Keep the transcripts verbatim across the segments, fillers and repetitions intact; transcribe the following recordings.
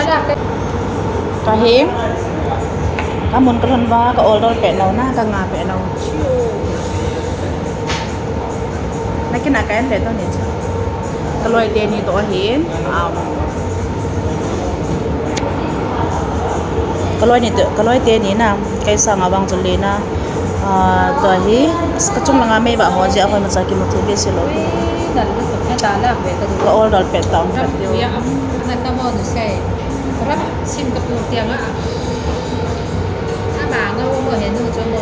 Kahi. Kamun kalhun uva ka order peh nau na, kanga peh nau. Nakina ka en le tuni chu. Kaloi teni toh ahin. Um, kaloi ni toh, kaloi teni na. Kaisang a vang chu le na. Ah, tua hi, kachung langa mei ba ho jeh a hoi macha kimu thei be si lou. Ui, dan lu tuk he ta la ve ka du. Ka order peh tau. Ram ya am na ka mo nu sei. Ram Singapore tiang a. Ama nga wo mo he nu cho mo.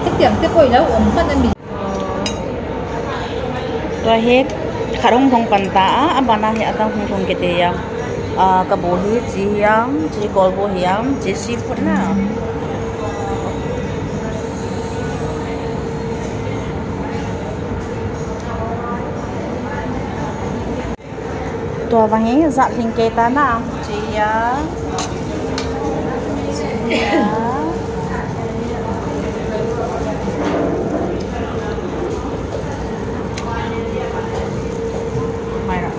Ka tiang te koi lau om pa na mi. Tua hi khat hung lhung pan ta a, abana hi adang hung lhung kit e. Ah, ka bu hi, chi hiam, chi kol bu hiam, chi seafood na. Tua vang hi jat lhing kei ta na. Chia. Chia. Mai ra.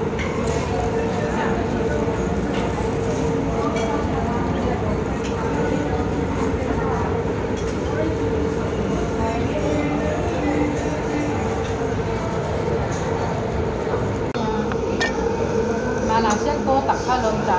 Malaysia ko tak ka lom ta.